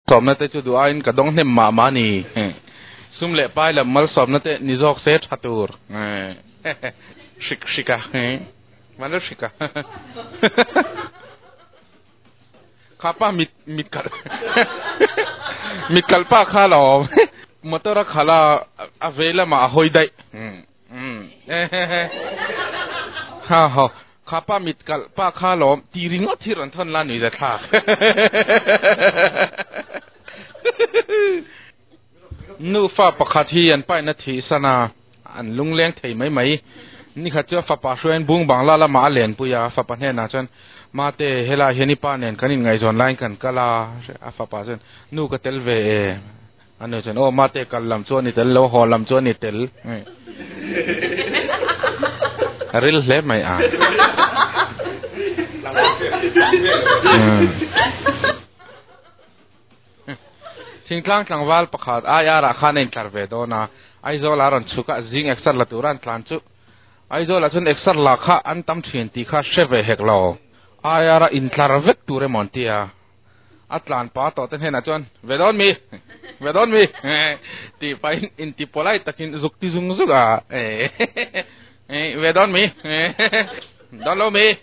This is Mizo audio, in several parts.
Sawmna te chu duh aiin ka dawng hnem mah mah a ni. Sum leh pai lam malsawmna te ni zawk se tha tur. Hrik hrik a. Vanlo hrik a. Kha pa mit mit kal mit kal pa kha lo awm. Motor a khalh a, a vei lamah a hawi daih. Ha ha. Kha pa mit kalh pa kha lawm ti ringawt hi rawn thawn la nui za thlak. Nufa pakhat hi an paina thih san a, an lungleng thei mai mai. Nikhat chu a fapa hruaiin bung bangla lamah a lenpui a, a fapa hnenah chuan, Mate, helai hian i pa nen kan inngaihzawn laiin kan kal a, a fapa chuan, Nu ka tel ve e. A nu chuan, Aw mate, kal lam chu a ni tel lo, haw lam chu a ni tel. A ril hle mai a. Thingtlang tlangval pakhat IR ah khan a intlar ve dawn a, Aizawl ah rawn chhuk a, zing exer la tura an tlan chu. Aizawl ah chuan exer la kha an tam thin tih kha hre ve hek lo. IR a intlar vek tur emaw an ti a. A tlan pa tawh te hnenah chuan, Ve dawn mi? Ve dawn mi? tih pahin inti polite takin zuk ti zung zuk a, Ve dawn mi? Dawn lo mi?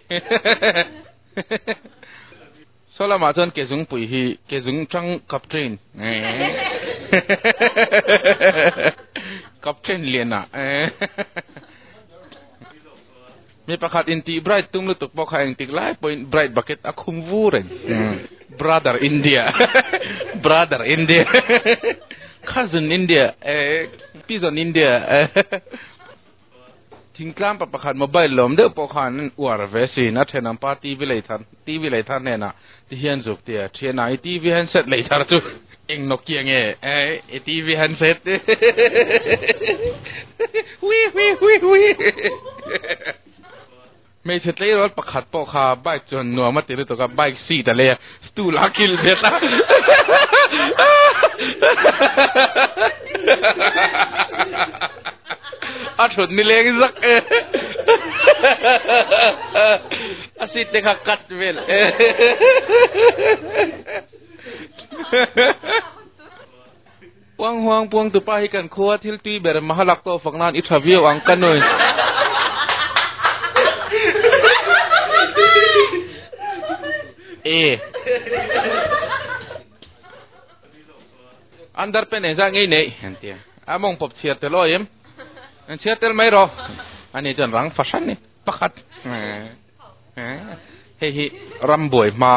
Saw lamah chuan ke zungpui hi ke zung tang kap train kap train lian a. Mi pakhat in tih bright tum lutuk pawh kha engtik lai pawhin bright bucket a khum vu reng. Brother India Brother India Cousin India Pigeon India Thingtlang pa pakhat mobile lawm deuh pawh khan an uar ve sin a thenawm pa TV lei thar TV lei thar hnenah ti hian zuk tia thianah i TV handset lei thar chu eng Nokia nge i TV handset hui hui hui hui Hmeichhe tleirawl pakhat pawh kha bike chuan nuam a ti lutuk a bike seat a lei a stool a kil bet a a thut ni leng zak e a seat te kha cut vel e Puang huang puang tupa hi kan khua thil tui ber mahalak tawh fak nan i tha viau ang ka nui. E. Under pen engzah ngei nei an tia. A mawng pawp chhiar tel awi em? An chhiar tel mai rawh. Ani chuan rang fahran ni pakhat. Hei hi rambuai hma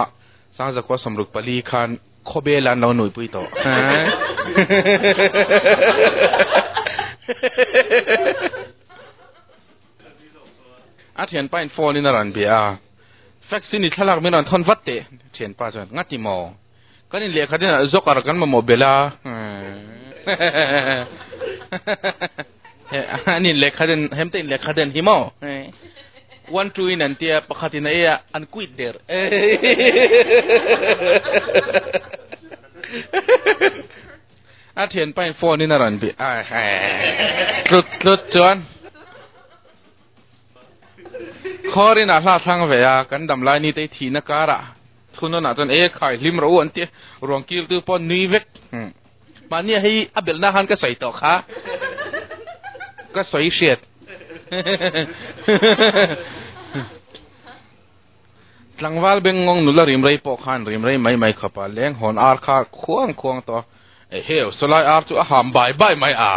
Sangzakua 64 khan Khawbel an lo nuihpui tawh. A thianpa in phone in a rawn bia a, Fax in i thlalak min rawn thawn vat teh. Thianpa chuan, Ngati maw? Kan in lehkhat in joker kan mamawh belh a. An in lehkhat in, hemte in lehkhat en hi maw? One two in an tia, pakhat in a ei a, an quit der. A thianpa in phone in a rawn bih a, tlut tlut chuan Khawr in a hla thlang ve a, kan dam lai ni te thihna karah thunawnah chuan e khai hlim rawh u an tia, ruang kiltu pawh nui vek. Mahni a hei a belhna khan ka sawi tawh kha. Ka sawi hriat. Tlangval bengngawng nula rim rei pawh khan rim rei mai mai khawp a, leng hawn ar kha khuang khuang tawh a. Eheu, sawlai ar chu a ham bai bai mai a.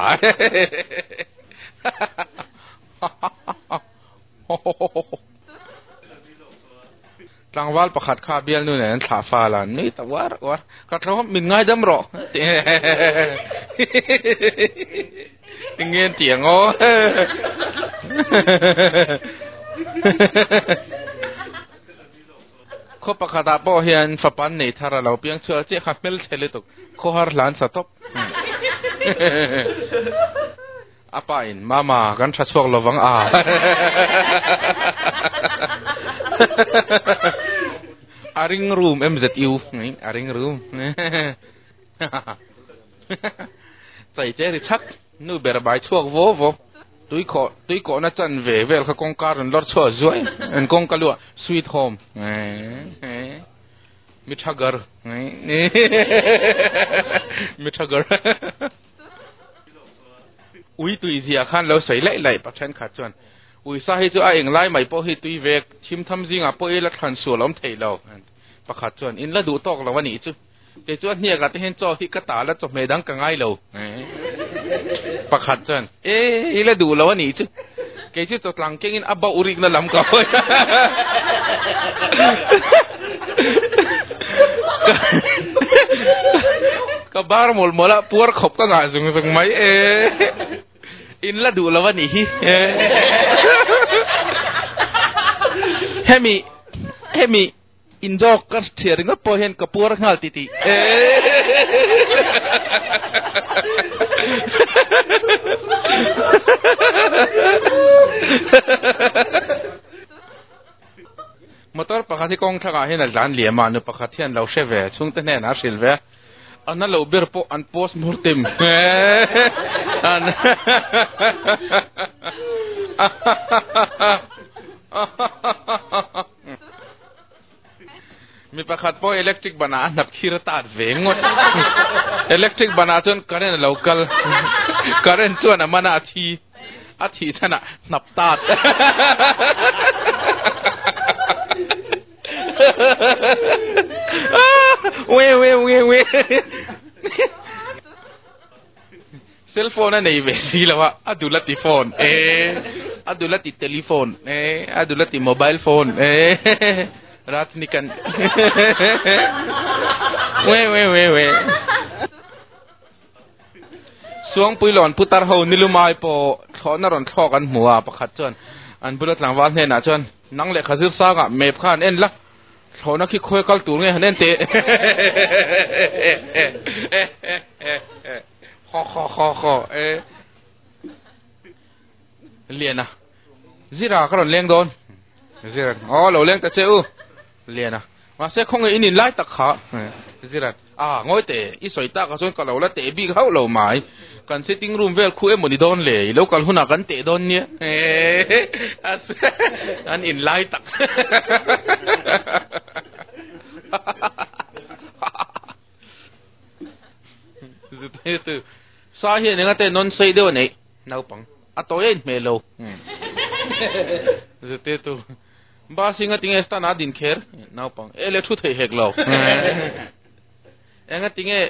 Tlangval pakhat kha bialnu nen an thlah fal a, nui ta uar uar, ka thlawm min ngaidam rawh enge an tih ang aw. Khaw pakhatah pawh hian fapa an nei thar a lo piang chhuak chiah kha hmelchhe lutuk, khawhar hlan sa tawp. A pa in, Mama, kan tha chhuak lovang a. A ring room MZU, a ring room. Chai che ri chhak, nu ber bai chhuak vo vo. Tui khawh, tui kawhna chan ve vel kha kawngka rawn lawr chhuah zuai. An kawngka luah, sweet home. Mi tha gar. Mi tha gar. Ui tui zia khan lo sawi laih laih pa thenkhat chuan ui sa hi chu a eng lai mai pawh hi tui vek thim tham zingah pawh ila thlan sual awm thei lo. Pakhat chuan in la duh tawk lo a nih chu. Kei chu a hniakah te hian chaw hi ka tal a chawhmeh dang ka ngai lo. Pakhat chuan e i la duh lo a nih chu. Kei chu chawtlang kengin a bauh rikna lam ka hawi. Ka bar mawl mawl a puar khawp ka ngah zung zung mai e. In la duh lo a nih hi. Hemi hemi In zawk ka thiar ringawt pawh hian ka puar nghal ti tih. Motor pakhat hi kawng thlakah hian a tlan liam a, nu pakhat hian lo hre ve, chhungte hnenah a hrilh ve a, a na lo ber pawh an post murtim. An Mi pakhat pawh electric banah a hnap khir a tat ve ngawt. Electric banah chuan current a lo kal. Current chuan a man a, a thi. A thih chhanah hnap tat. Ue ue ue ue. Cell phone a nei ve si lo a, a dul a ti phone e, a dul a ti telephone e, a dul a ti mobile phone e, Rajnikant we we we we. Suangpuilawn putar ho nilumai pawh thlawhna rawn thlawk an hmu a, pakhat chuan an bula tlangval hnenah chuan nang lehkha zir sangah map kha an en la, Thlawhna khi khawi kal tur nge han en teh. Haw haw haw haw e. Liana. Zira ka rawn leng dawn. Zira. Aw lo leng ta che u. Liana. Mahse khawnge in in lai tak kha. Zira. A ngawi teh i sawi tak ah chuan ka lo la teh bik hauh lo mai. Kan sitting room vel khu emaw ni dawn le, i lo kal hunah kan teh dawn nia. An in lai tak. Sa hian enga te nawn sei deuh a neih naupang a tawi a inhmeh lo. Zirtirtu. Bus hi ngatinge stand ah a din kher? Naupang, E le thu theih hek lo. Engatinge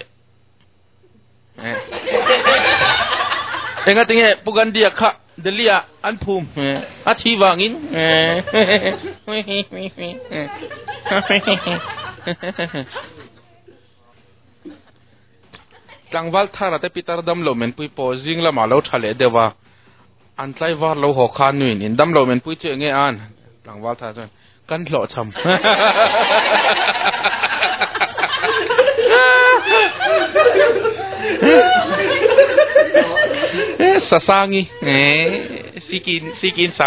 Engatinge Pu Gandhi-a kha Delhi ah an phum a thi vangin. Tlangval thara te pitar damlo menpui pawh zing lamah lo tha leh deuh a, an tlaivar lo haw kha nuin in damlo menpui chu enge an? Tlangval thara chuan kan hlawhchham. Sasangi sikin sikin sa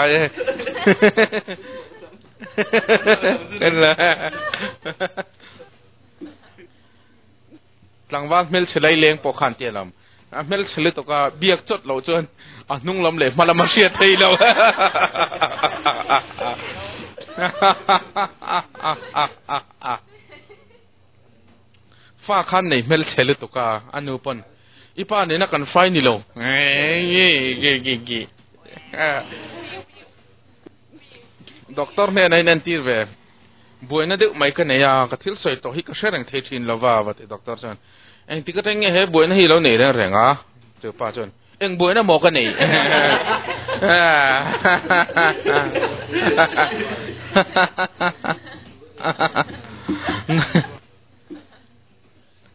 Tlangval hmelchhe lai leng pawh khan tia lam a hmelchhe lutuk a, biak chawt loh chuan a hnung lam leh hma lam a hriat thei lo. Fa khan nei hmelchhe lutuk a, a nu pawn i pa nena kan fai ni lo. Doctor hnenah in entir ve. Buaina deuh mai ka nei a, ka thil sawi tawh hi ka hre reng thei thin lo va, va ti doctor chuan. Engtik atang nge he buaina hi lo nei reng reng a? Chu pa chuan, Eng buaina maw ka nei?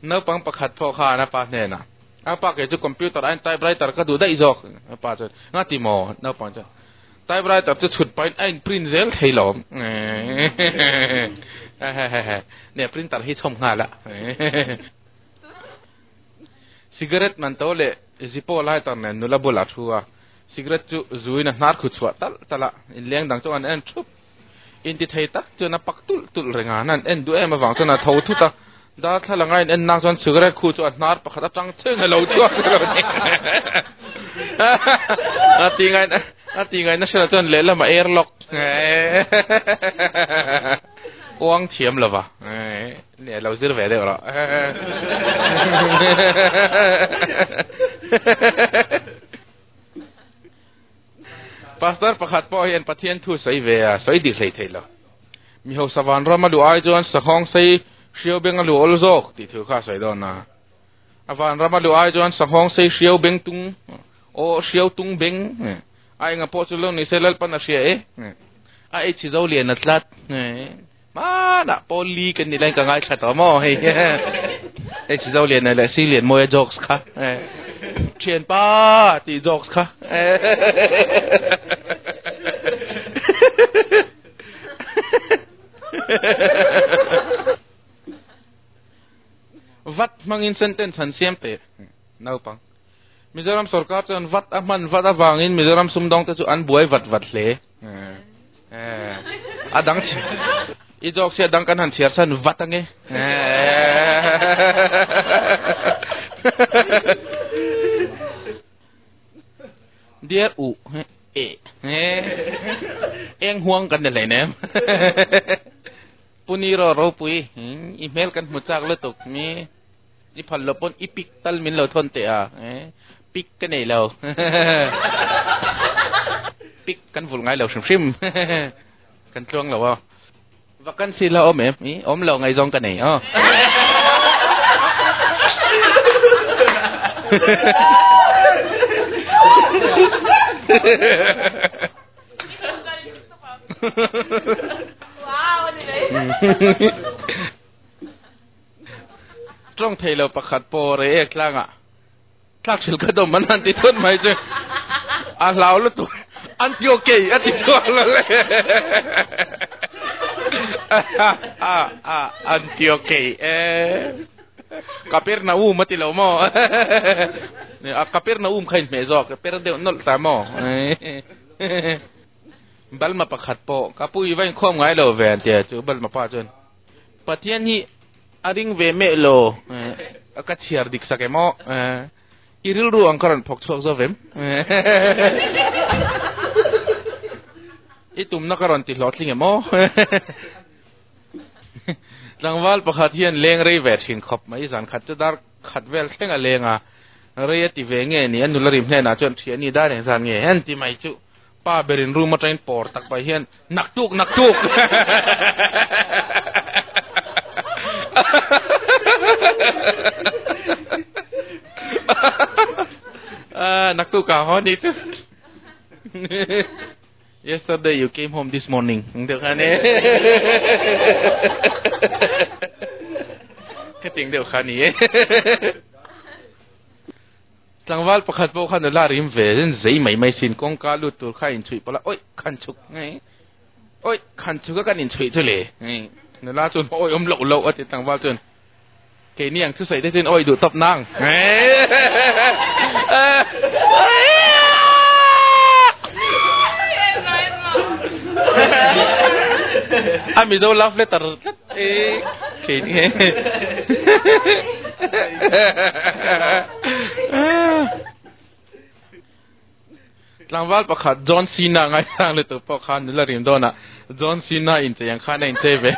Naupang pakhat pawh khan a pa hnenah, A pa kei chu computer aiin typewriter ka duh daih zawk. A pa chuan, Nga ti maw? Naupang chuan, Typewriter chu chhut pahin a in print zel thei lo. Nia printer hi chhawm nghal a. Cigarette man to leh Zippo lighter nen nula bulah thu a, cigarette chu zuin a hnar khu chhuah talh talh a, inleng dang chuan an en thup. Inti thei tak chuan a pak tulh tulh reng a, an en duh em avang chuan a tho thut a, darthlalang a in en nak chuan cigarette khu chu a hnar pakhat atang cheng a lo chhuak a lo ni. A ti ngai a ti ngai na hriat chuan lehlam a airlock. Uang thiam lova. Nia lo zir ve deuh rawh. Pastor pakhat pawh hian Pathian thu sawi ve a, sawi dik hlei thei lo. Mi hausa vanram a luh ai chuan sahawng sei hriau beng a luh awl zawk tih thu kha a sawi dawn a. A vanram a luh ai chuan sahawng sei hriau beng tung aw hriau tung beng a enga pawh chu lo ni se Lalpan a hria e. A ei chhi zo lian a tlat. Hmanah pawl li kan nih laiin ka ngaithla tawh maw hei. Ei chhi zo lian leh si lian mawi a jokes kha. Thianpa tih jokes kha. Vat hmangin sentence han siam teh naupang. Mizoram sorkar chuan vat a hman vat avangin Mizoram sumdawngte chu an buai vat vat hle. A dang i zawk sia dang kan han chhiar san vat ange. Dear u e eng huang kan ni hleinem. Pu Niro ropui i hmel kan hmu chak lutuk mi i phal lo pawn i pic tal min lo thawn teh a pic ka nei lo pic kan vul ngai lo hrim hrim kan tluang lo a vacancy la awm em i awm lo ngaihzawng ka nei aw Tawng thei lo pakhat pawh rei ek tlangah tlak thil ka dawm an han ti thut mai chu a hlau lutuk an ti okay a ti chhuak lo le an ti okay e Kapernaum a ti lo maw a Kapernaum kha inhmeh zawk per deuh nawlh ta maw Balma pakhat pawh ka pu i va inkhawm ngai lo ve an ti a, chu Balma pa chuan Pathian hi a ring ve meh lo, ka chhiar dik sak em aw, i rilru ang ka rawn phawk chhuak zo vem, i tumna ka rawn ti hlawhtling em aw. Tlangval pakhat hian leng rei ve thin khawp mai, zan khat chu dar khat vel thleng a leng a, rei a ti ve nge ni, a nula rim hnenah chuan thian i dar engzan nge an ti mai chu. Pa berin room atangin pawr tak pai hian naktuk naktuk naktuk a haw ni chu Yesterday you came home this morning ang deuh khan e Khating deuh kha ni e Tlangval pakhat pawh kha nula rim ve in zei mai mai sin kawngka lut tur kha inchhuih pawlh a, awih khan chhuk nge awih khan chhuk a kan inchhuih chu le nula chuan awih awm loh loh a ti tlangval chuan keini ang thusawi te chuan awih duh tawp nang a Mizo love letter tlat e keini Tlangval pakhat John Cena ngaisang lutuk pawh khan nula rim dawnah John Cena inchei ang khan a inchei ve.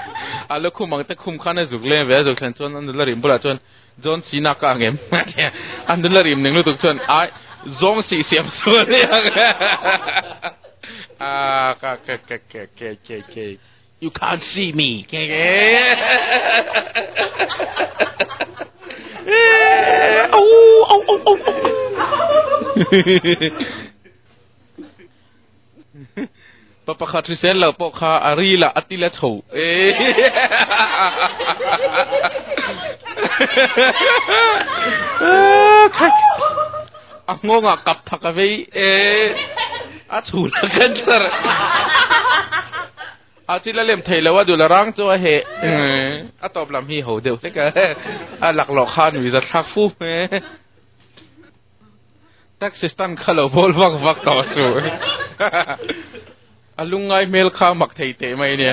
A lukhum ang te khum khan a zuk lem ve a zuk thlen chuan a nula rim bulah chuan John Cena ka ang em? A nula rim ning lutuk chuan ai zawng sih siam suh a ni ang. Ah ka ka ka ka ke ke ke. You can't see me. Pa pakhat hrisel lo pawh kha a ril ah a til a chho. A nghawng ah kap thak a vei. A chhul a cancer. A thil a lem theih loh a dul a rang chu a heh a tawp lam hi ho deuh hlek a a laklawh kha a nui zat thlak fu taxi stand kha lo bawl vak vak tawh suh a lungngai hmel kha a mak thei teh mai nia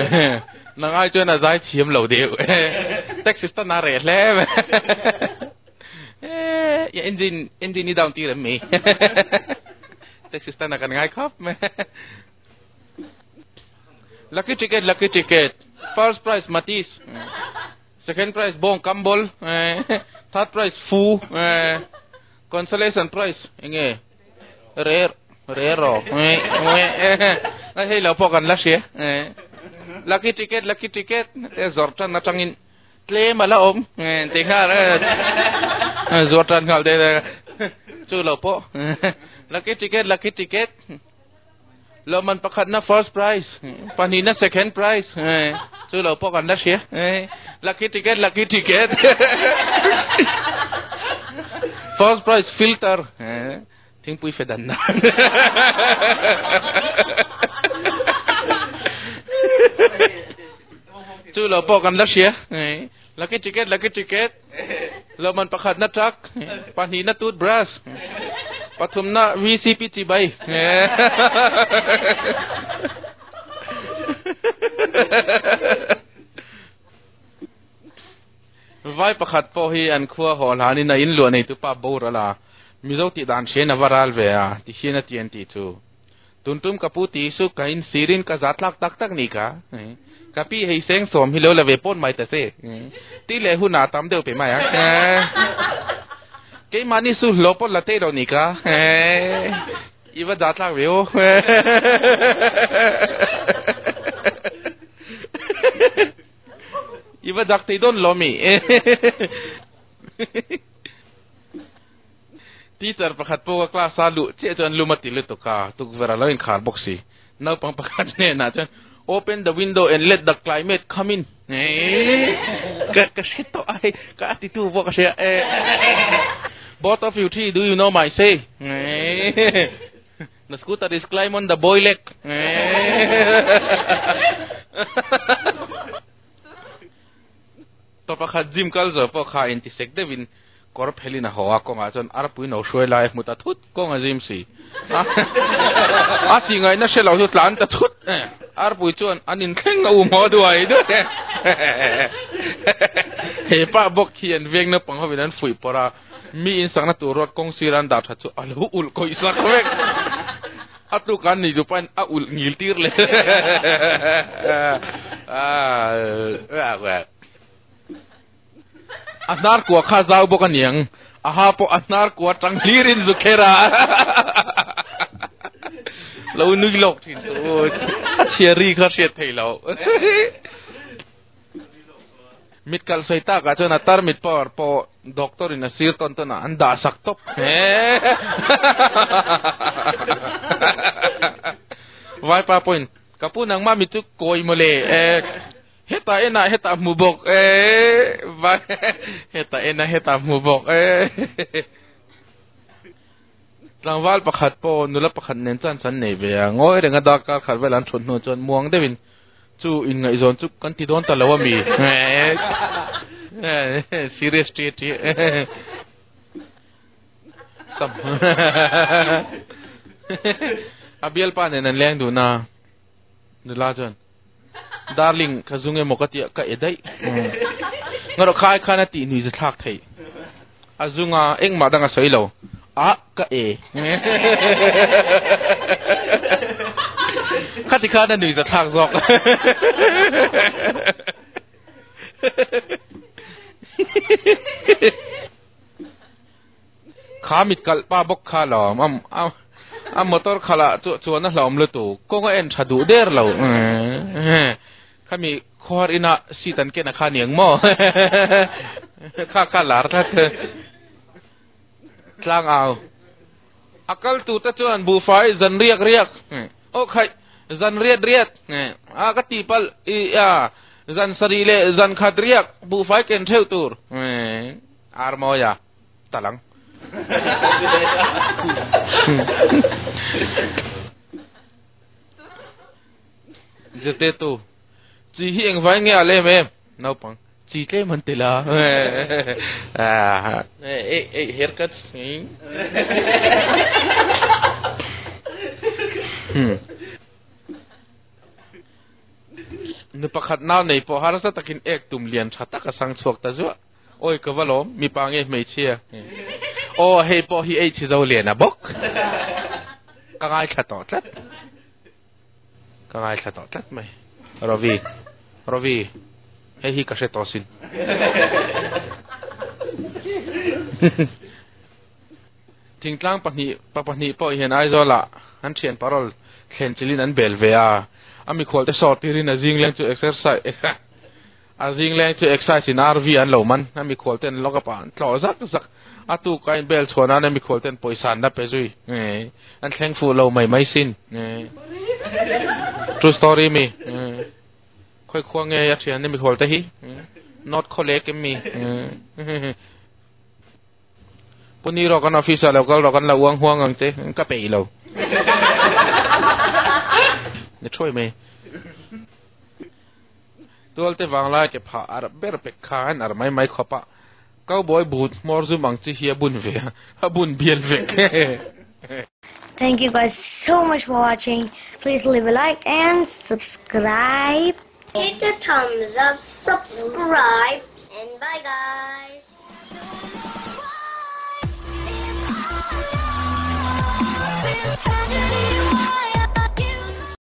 nang ai chuan a zai thiam lo deuh taxi stand a reh hle mai ya engine engine i down tir em mi taxi stand a kan ngai khawp mai. Lucky ticket, lucky ticket. First prize Matis, second prize Bawng Kambol, third prize Fu, consolation prize enge re re ro hei lo pawh kan la hria lucky ticket lucky ticket te zawrh tan atangin tlem a la awm ti nghal zuar tan nghal te chu lo pawh lucky ticket lucky ticket Lawmman pakhatna first prize, pahnihna second prize, chu lo pawh kan la hria. Lucky ticket, lucky ticket. First prize filter, thingpui fe dan nan. Chu lo pawh kan la hria. Lucky ticket, lucky ticket. Lawmman pakhatna truck, pahnihna toothbrush, pathumna VCP chibai. Vai pakhat pawh hi an khua haw hlanin a in luah nei tupa boral a, Mizo tih dan hriain a va ral ve a, ti hian a ti an tih chu. Tun tum ka pu ti su ka in sirin ka za tlak tak tak ni ka. Ka pi hei seng sawm hi lo la ve pawn mai ta se. Ti leh hunah tam deuh pe mai a. Keimahni su hlawh pawn la tei lo ni ka. I va za tlak ve aw. I va zak thei dawn lo mi. Teacher pakhat pawh ka class a luh chiah chuan lum a ti lutuk a, tukverh a lo inkhar bawk si. Naupang pakhat hnenah chuan, Open the window and let the climate come in. Ka ka hre tawh a hei, ka a titu pawh ka hria e. Both of you three, do you know my say? The scooter is climb on the boy leg. Pa pakhat gym kal zawh pawh kha intisek deuhin kawr phelin a haw a, kawngah chuan arpui no hruai lai a hmu ta thut, kawng a zim si. A tih ngaihna hre lo chu tlan ta thut e. Arpui chuan an inthleng a um haw duai duai e. He pa bawk hi an veng naupang hovin an fuih pawrh a, mi insakna tur ruat kawng sira an dah tha chu a lo ulh kawih sak vek. A tluk an ni duh pahin a ulh ngil tir leh. A hnar kua kha zau bawk a niang. A ha pawh a hnar kua tang hlir in zu kher a. Lo nui lawk thin chu a chhia ri kha hriat thei lo. Mit kalh sawi tak ah chuan a tarmit power pawh doctor in a sir tawn tawn ah an dah sak tawp. Vaipa pawhin ka pu nangmah mit chu kawi mawle. Hetah enah hetah hmu bawk e vai hetah enah hetah hmu bawk e Tlangval pakhat pawh nula pakhat nen chuan chan nei ve a, ngawi renga darkar khat vel an thut hnu chuan muang deuhin chu inngaihzawn chu kan ti dawn ta lo a mi serious ṭi ṭi sam a bialpa nen an leng dun a nula chuan Darling, ka zung emaw ka tia ka e daih. Ngarawh khai khan a tih nui za thlak theih. A zunga engmah dang a sawi lo. A ka e. Khati khan a nui za thlak zawk. Kha mit kalh pa bawk kha lawm a a motor khalh ah chu chuan a hlauhawm lutuk kawng a en tha duh der lo khami khawhar inah seat an ken a kha niang maw kha kha lar tlat tlang au a kal tur te chuan buhfai zan riak riak aw khaih zan riat riat a ka tih palh i a zan sarih leh zan khat riak buhfai ken theuh tur Armawia talang. Zirtirtu, Chi hi engvai nge a lem em? Naupang, Chi tlem an ti la. Ei, ei, haircut. Nu pakhat nau nei pawh harsa takin ek tum lian tha tak a sang chhuak ta zuah. Awi ka va lawm, mipa nge hmeichhia? Aw hei pawh hi ei chhi zo lian a bawk. Ka ngaithla tawh tlat. Ka ngaithla tawh tlat mai. Ravi. Rovi, hei hi ka hre tawh sin. Thingtlang pahnih, pa pahnih pawh hian Aizawlah an thian parole thlen chilhin an bel ve a, a mikhualte sawr tirin a zing leng chu exercise a zing leng chu excise in RV an lo man, a mikhualte an lock up a, an tlawh zak zak, a tuk a inbel chhuah nan a mikhualte an pawisa an la pe zui, an thleng fuh lo mai mai sin. True story mi. Khawi khua nge a thian mikhualte hi? North Khawlek em mi? Pu ni rawh kan office ah lo kal rawh kan lo uang huang ang che ka peih lo. Ni thuai mai. Tualte vanglai ke phah ar ber pek khan ar mai mai khawp a cowboy boot hmawr zum ang chi hi a bun ve a, a bun bial vek. Thank you guys so much for watching. Please leave a like and subscribe. Hit the thumbs up, subscribe, and bye guys.